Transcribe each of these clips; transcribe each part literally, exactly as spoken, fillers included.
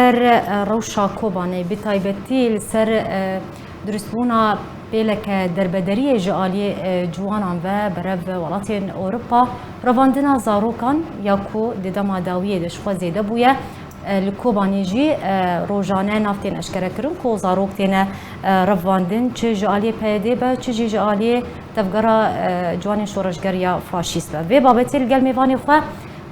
Ser, e, rewşa Kobanê, bi taybetî li ser, e, dirustbûna pêleke derbedariyê ji aliyê, e, ciwanan ve berev welatên Ewropa, revandina zarokan ya ku di dema dawiyê de ji xwe zêde bûye, e, li Kobanê jî, e, rojane nav tên eşkerekirin ku zarok têne, e, revandin, çi ji aliyê P Y D be, çi jî ji aliyê tevgera, e, ciwanên şoreşger ya faşîst be. Vê babetê li gel mêvanê xwe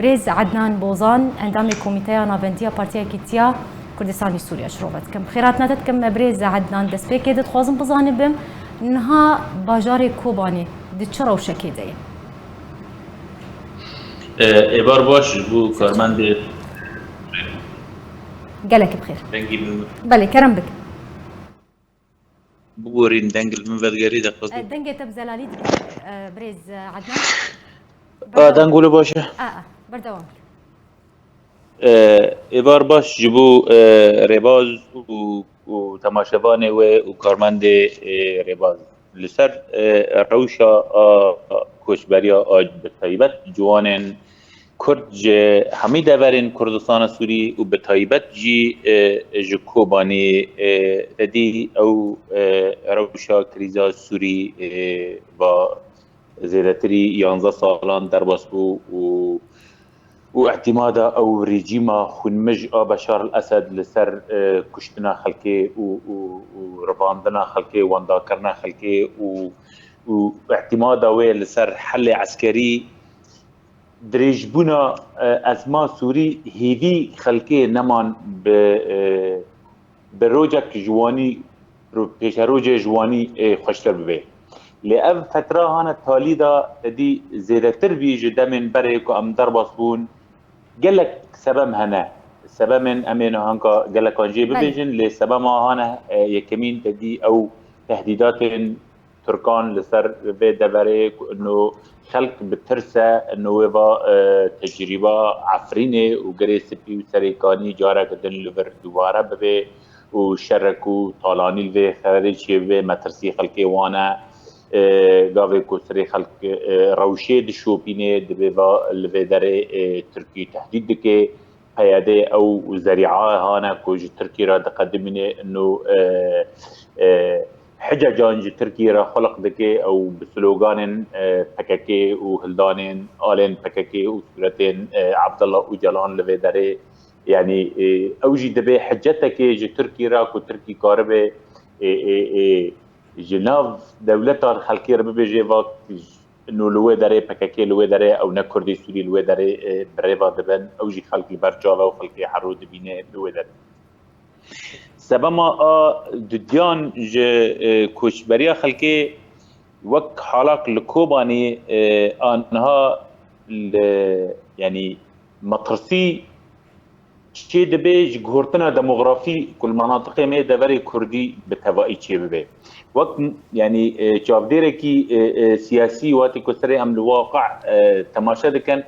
Birêz Ednan Bozan, endamê Komîteya Navendiya Partiya Yekîtiya Kurdistanê Sûriye ji rove dikim. Xêratna te dikim, birêz Ednan, destpêkê de dixwazim bizanibim, niha bajarê Kobanê di çi rewşekê de ye? E, êvar baş ji bo karmendê. Gelek bi xêr. Dengî min. Belê, kerem bik. Bigorîn, deng li min vedigerî, dixwazim. E, dengê te bi zelalî dikim, e, birêz, e, Ednan. A, deng wilo baş e? A, a, berdewam bike. E, êvar baş ji bo, e, rêbaz û, û temaşevanê wê û karmendê, e, rêbaz. Li ser, e, rewşa a koçberiya a bi taybet ciwanên Kurd ji hemî deverên Kurdistana Sûrî û bi taybet jî, e, ji Kobanê, e, te dî ew, e, rewşa krîza Sûrî, e, va zêdetirî yanzdeh salan derbas bû û, û ihtimada ew rejîma xwînmij a Beşar el Esed li ser, e, kuştina xelkê û, û, û rivandina xelkê, wendakirina xelkê û, û ihtimada wê li ser helê eskerî dirêjbûna, e, ezma Sûrî hêvî xelkê neman bi, e, bi rocek ji wanî, ro-, pêşerojê ji wanî, e, xweştir bibe. Lê ev fetra hane talî de te dî zêdetir bî ji demên berê ku em derbas bûn. Gelek sebem hene. Sebemên em ê niha hinka gelekan jê bibêjin, lê sebema hane, e, yekemîn te dî ew tehdîdatên Tirkan li ser vê deverê ku ino xelk bi tirs e, ino wê va, e, tecrîba Efrînê û Girê Spî û Serê Kanî careke din li vir dubare bibe û şerek û talanî li vê xeverê çêbibe, metirsî xelkê wan e. E, gavê ku serê xelk, e, rewşê dişopîne, dibê va li vê derê, e, Tirkî tehdîd dike. P Y D ew zerîa hane ku ji Tirkî re diqedimîne, ino, e, e, hicecan ji Tirkî re xulq dike, ew bi sloganên, e, P K K û hildanên alên P K K û sûretên, e, Abdullah Ocalan li vê derê, yanî, e, ew jî dibe hicetekê ji Tirkî re ku Tirkî karibe, e, e, e, ji nav dewletan xelkê re bibêje, va ino li wê derê P K K, li wê derê ew ne Kurdê Sûrî, li wê derê, e, bi rê ve dibin, ew jî xelk li ber çav e û xelkê hero dibîne li wê derê. Sebema a dudiyan ji, e, koçberiya xelkê wek halak li Kobanê, e, a niha li, yanî metirsî çê dibe ji guhortina demografî ku li manatiqê me deverê Kurdî bi tevayî çê bibe. Wek, yanî, e, çavdêrekî, e, e, siyasî, wextê ku serê em li waqe, e, temaşe dikin,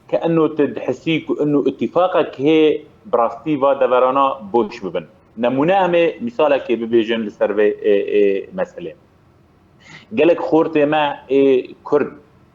ke ino tu dihisî ku ino îtîfaqek hê bi rastî va deverana boş bibin. Nemûne em ê mîsalekê bibêjin li ser vê, e, e, meselê. Gelek xortê me ê Kurd,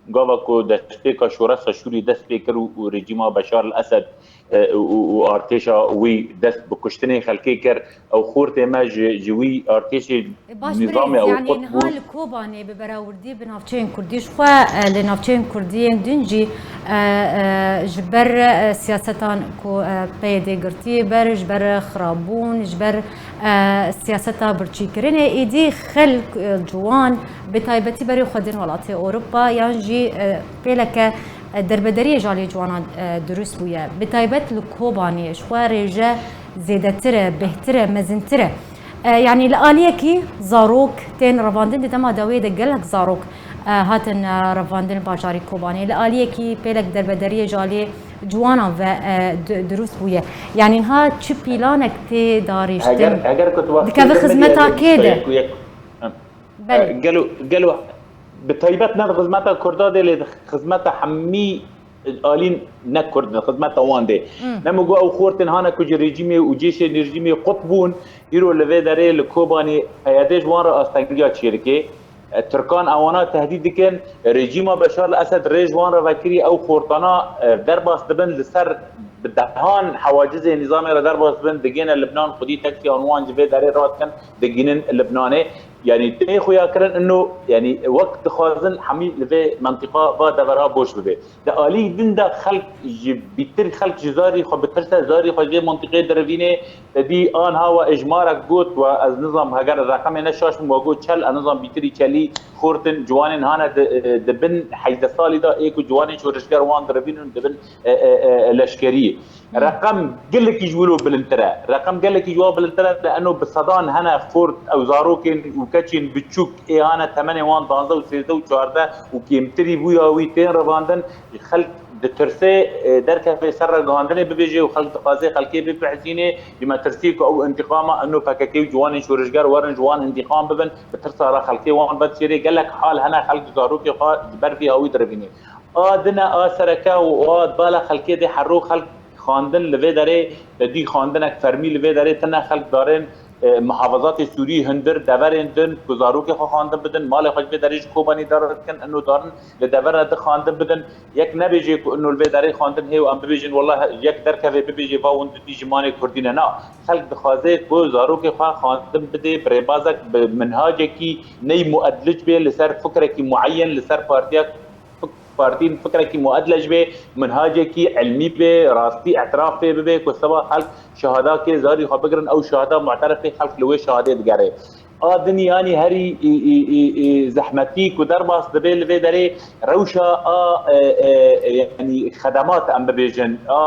gava ku destpêka şoreşa Sûrî dest pê kir û, û rejîma Beşar el Esed, e, û, û artêşa wî dest bi kuştinê xelkê kir, ew xortê me ji, ji wî artêşê E, baş nîzamê birêz, ew yanî qut niha bûn. Li Kobanê bi berawrdî bi navçeyên Kurdî ji xwe, e, li navçeyên Kurdî yên din jî, e, e, ji ber, e, siyasetan ku, e, P Y D girtiye ber, ji ber xirabûn, ji ber, e, siyaseta birçîkirinê, êdî xelk, e, ciwan, bi taybetî berê xwe din welatê Ewropa, yan jî, e, pêleke, e, derbederiyê ji aliyê ciwanan, e, dirust bûye. Bi taybet li Kobanê ji xwe rêje zêdetir e, bêhtir e, mezintir e. E, yanî li aliyekî zarok tên revandin, di dema dawiyê de gelek zarok, e, hatin, e, revandin bajarî Kobanê. Li aliyekî pêlek derbederiyê ji aliyê ciwanan ve, e, du-, dirust bûye. Yanî niha çi pîlanek tê darîştin? Heger, heger ku tu wextê Dikeve xizmeta kê de? Belê. E, gelo, gelo bi taybet ne di xizmeta Kurda de, lê di xizmeta hemî alîn ne Kurd, di xizmeta wan de. Hmm. Ne min got ew xortên hane ku ji rejîmê û cêşên rejîmê qut bûn, îro li vê derê li Kobanê P Y D ji wan re astengiya çêdike. E, Tirkan ewana tehdîd dikin, rejîma Beşar el Esed rê ji wan re vekirî, ew xortana, e, derbas dibin, li ser bi dehan hewacizê nîzamê re derbas bin, digêne Libnan, xwedî teksiyan wan ji vê derê radikin, digînin Libnanê. Yanî tê xuya kirin ino, yanî wek dixwazin hemî li vê mentiqa va devera boş bibe. Di alî din de xelk ji bîtir, xelk ji zarî xwe bitirse, zarî xwe ji vê mentiqê dirivînê, te dî anha we êjmarek got, we ez nizam heger reqemê ne şaş bim, we got çel, ez nizam bîtirî çelî xortin, ciwanên hane di, di bin heyzdeh salî de ê ku ciwanên şorişger wan dirivînin di bin, e, e, e, leşkeriyê. Reqem gelekî ji wilo bilindtir e. Reqem gelekî ji wa bilindtir e, li eno bi sedan hene xort ew zarokên û keçên biçûk ê hane temenê wan duwazdeh û sêzdeh û çardeh û kêmtirî bûya wî tên revandin. Xelk ditirse, e, derkeve ser ragihandinê bibêje û xelk dixwaze xelkê bipehsînê, ji metirsî ku ew întiqama eno P K K û ciwanên şorişger werin ji wan întiqam bibin, bi tirsa re xelkê wan vedişêrê. Gelek hal hene xelk zarokê xwe ji ber vî hawî direvînê. A dine, a sereke û a bala xelkê dê herû xelk xwendin li vê derê, te dî xwendinek fermî li vê derê tine xelk darên, e, muhafazatê Sûrî hundir deverên din ku zarokê xwe xwendin bidin, malê xwe ji vê derê ji Kobanî derdikin, ino darin li devera di xwendin bidin. Yek nebêjê ku ino li vê derê xwendin hê û em bibêjin, wela yek derkeve bibêjê va hûn didî zimanê Kurdî ne. Na, xelk dixwaze ku zarokê xwe xwendin bidê bi rêbazek, bi minhacekî ney muedlic bê, li ser fikrekî mueyen, li ser partiya fik-, partî fikrekî muedlec bê, minhacekî ilmî bê, rastî etiraf pê bibe ku seba xelk şehadakê zarî xwe bigirin, ew şehada mu'terif bê, xelk li wê şehadê digere. A din yanî herî, î, î, î, î, zehmetî ku derbas dibe li vê derê rewşa a, e, e, e, yanî xedemat em bibêjin, a,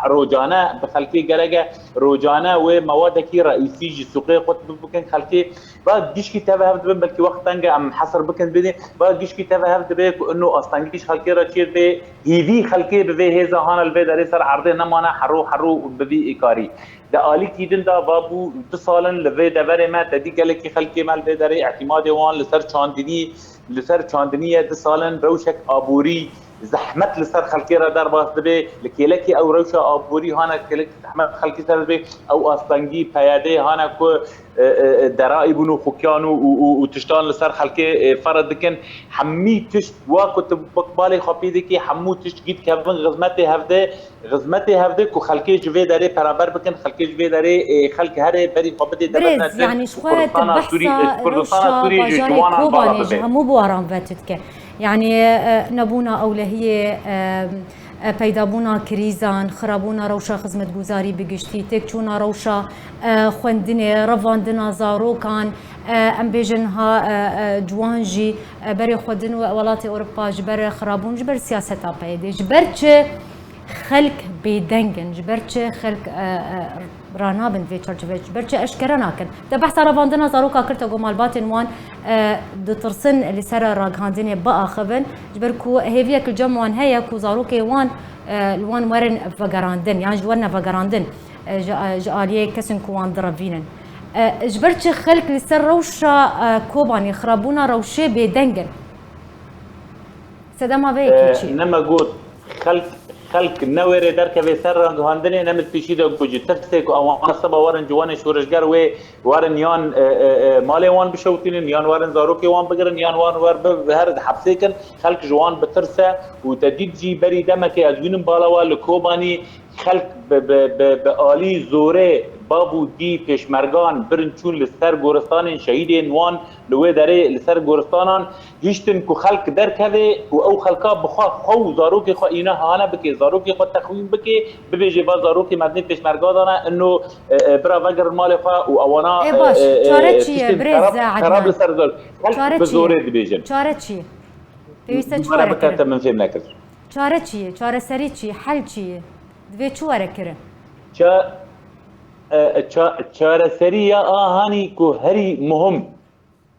e, rocane bi xelkê gerek e, rocane wê mewadekî reîsî ji sûqê qut bikin, xelkê ba gişkî teve hev dibin, belkî wext teng e, em hesir bikin bidin. Ba gişkî teve hev dibe ku ino astengî ji xelkê re çê dibe, hîvî xelkê bi vê hêza hana li vê derê ser erdê nemane, herû herû bi vî êkarî. Di alîkî din de va bû du sal in li vê deverê me, te dî gelekî xelkê me li vê derê îtîmadê wan li ser çandinî, li ser çandinî ye. Du sal in rewşek aborî, zehmet li ser xelkê re derbas dibe. Li kêlekê ew rewşa aborî hane, kêlekî zehmet xelkê ser dibe. Ew astengî, P Y D hane ku, e, e, e, deraî bûn û xukyan û, û, û, û tiştan li ser xelkê, e, ferz dikin. Hemî tişt wa ku tu wek balê xwe pê dikî, hemû tişt gît kevin xizmetê hevde, xizmetê hevde ku xelkê ji vê derê peraber bikin, xelkê ji vê derê, e, xelk here berî xwe bidê. Birêz, devlet yanî ji xwe tu Kurdistana Sûrî, behsa ji Kurdistana rewşa Sûrî ji bajarê ciwanan bala Kobanê ji bibe. Hemû buwaran ve tu dike. Yanî, e, nebûna ewlehiyê, e, e, peydabûna krîzan, xirabûna rewşa xizmetguzarî bi giştî, têkçûna rewşa, e, xwendinê, revandina zarokan, e, em bêjin ha, e, e, ciwan jî, e, berê xwe din we-, welatê Ewropa ji ber xirabûn, ji ber siyaseta P Y D, ji ber çi xelk bêdeng in, ji ber çi xelk, e, e, ranabin vê çarçoveyê, ji ber çi eşkere nakin. Te behsa revandina zaroka kir, te got malbatên wan, e, ditirsin li ser ragihandinê biaxivin, ji ber ku hêviyek li cem wan heye ku zarokê wan, e, li wan werin vegerandin, yan ji wan ne vegerandin, e, ji, e, ji aliyê kesên ku wan direvînin. E, ji ber çi xelk li ser rewşa, e, Kobanê, xirabûna rewşê bêdeng in? Sedema vê yekê çi ye? Ne me got, xelk, xelk ne wêrê derkeve ser ragihandinê, ne min pêşî de got ji tirsê ku ewana seba werin ciwanê şoreşger wê werin yan, e, e, e, malê wan bişewtînin, yan werin zarokê wan bigirin, yan wan wer bi, bi her hepsê kin. Xelk ji wan bitirse û te dît jî berî demekê ez wînim bala we li Kobanî, xelk bi, bi, bi, bi alî zorê bav û dî pêşmergan birin çûn li ser goristanên şehîdên wan li wê derê li ser goristanan hiştin ku xelk derkeve û ew xelka bi xwe, xwe û zarokê xwe îna hane bike, zarokê xwe texwîn bike, bibêje va zarokê merdinê pêşmerga dane, ino, e, e, bira vegerin malê xwe û ewana, Ê baş, e, e, çare e, çi ye, tiştên birêz xerab, Ednan? Xerab li ser zor. Xelk Çare bi çi ye? Zorê dibêjin. Çare çi ye? Pêwîst e çi Dubare were bike, kirin? Te min fêm nekir. Çare çi ye? Çareserî çi ye? Hel çi ye? Divê çi were kirin? Ça-, e, ça-, çareserî ya a hanî ku herî muhim,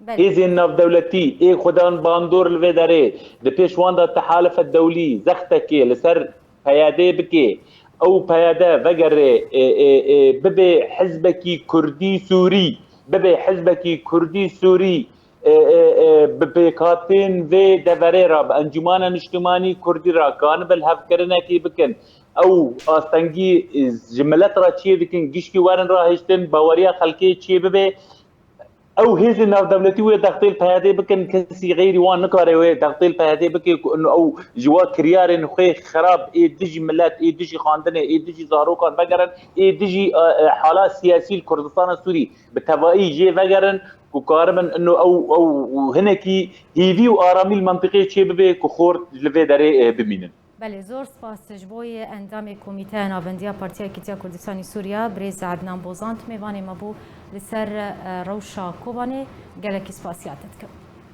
Belê. Hêzên navdewletî, ê xwedan bandor li vê derê, di pêş wan de tehalifet dewlî, zextekê li ser P Y D bike, ew P Y D vegere, e, e, e, bibe hizbekî Kurdî Sûrî, bibe hizbekî Kurdî Sûrî, e, e, e, bi pêkhatên vê deverê re, bi Encûmana Niştimanî Kurdî re, kanibe lihevkirinekê bikin. Ew astengî, e, ji milet re çê dikin, gişkî werin rahiştin, baweriya xelkê çê bibe. Ew hêzên navdewletî wê dextêl P Y D bikin, kesî xeyrî wan nikare wê dextêl P Y D bike ku ino ew ji wa kiryarên xwê xerab ê dijî milet, ê dijî xandinê, ê dijî zarokan vegerin, ê dijî e, e, hala siyasî li Kurdistana Sûrî bi tevayî jê vegerin ku karibin ino ew ew hinekî hîvî û aramî li mentiqê çê bibe ku xort li vê derê e, bimînin. Belê, zor spas ji bo yê endamê Komîteya Navendiya Partiya Yekîtiya Kurdistanî Sûriya, birêz Ednan Bozan, tu mêvanê me bû li ser e, rewşa Kobanê. Gelekî spasiya te dikim.